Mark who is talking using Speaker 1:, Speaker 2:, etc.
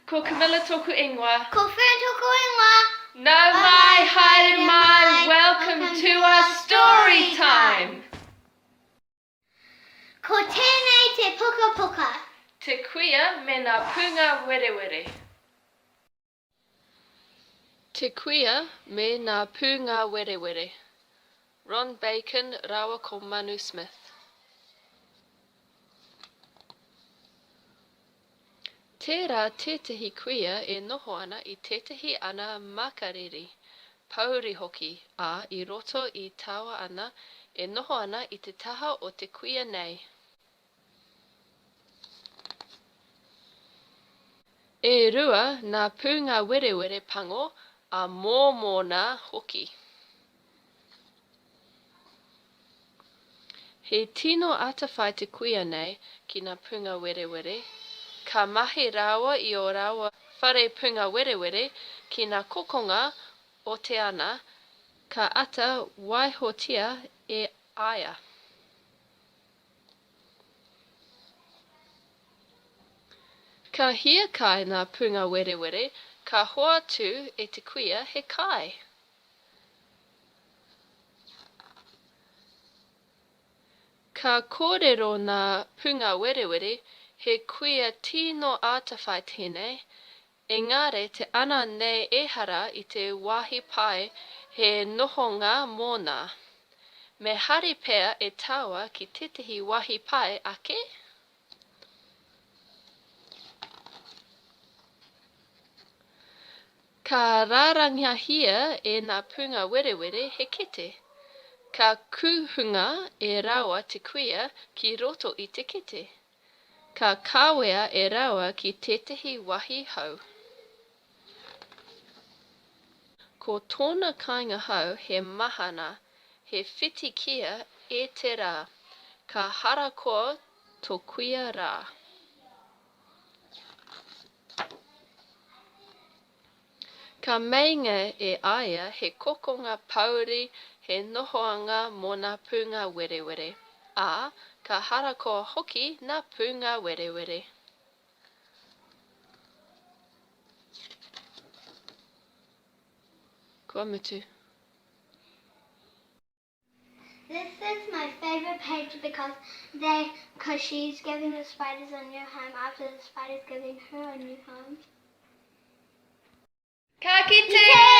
Speaker 1: Ko Camilla tōku ingoa.
Speaker 2: Ko Fern tōku ingoa.
Speaker 1: Nau mai, haere mai, welcome to our story time!
Speaker 2: Ko tēnei te pukapuka.
Speaker 1: Te kuia me ngā pūnga werewere. Te kuia me ngā pūngāwerewere. Ron Bacon rāua ko Manu Smith. Tērā tētehi kuia e noho ana i tētehi ana makariri, pōuri hoki, ā, i roto i taua ana e noho ana i te taha o te kuia nei. E rua nā pūngāwerewere pango a mōmona hoki. He tino atawhai te kuia nei ki nā pūngāwerewere, ka mahi rāua i ō rāua whare pūngāwerewere ki nā kokonga o te ana, ka ata waihotia e aia. Ka hiakai ngā punga werewere, ka hoatu e te kuia he kai. Ka kōrero ngā punga werewere, he kuia tino ātawhai tēnei, Engari te ana nei ehara i te wāhi pai he nohonga mōna. Me hari pea e tāua ki tētehi wāhi pai ake? Ka rārangahia e ngā pūnga werewere he kete. Ka kuhunga e rāua te kuia ki roto i te kete. Ka kawea e rāua ki tētehi wāhi hou. Ko tōna kāinga hou he mahana, he whitikia e te rā. Ka harakoa to kuia rā. Ka meinga e a ia he kokonga pōuri, he nohoanga mō nā pūnga werewere, ā, ka harakoa hoki nā pūnga werewere. Kua mutu.
Speaker 2: This is my favourite page because they, cause she's giving the spiders a new home after the spiders giving her a new home.
Speaker 1: Ka kite!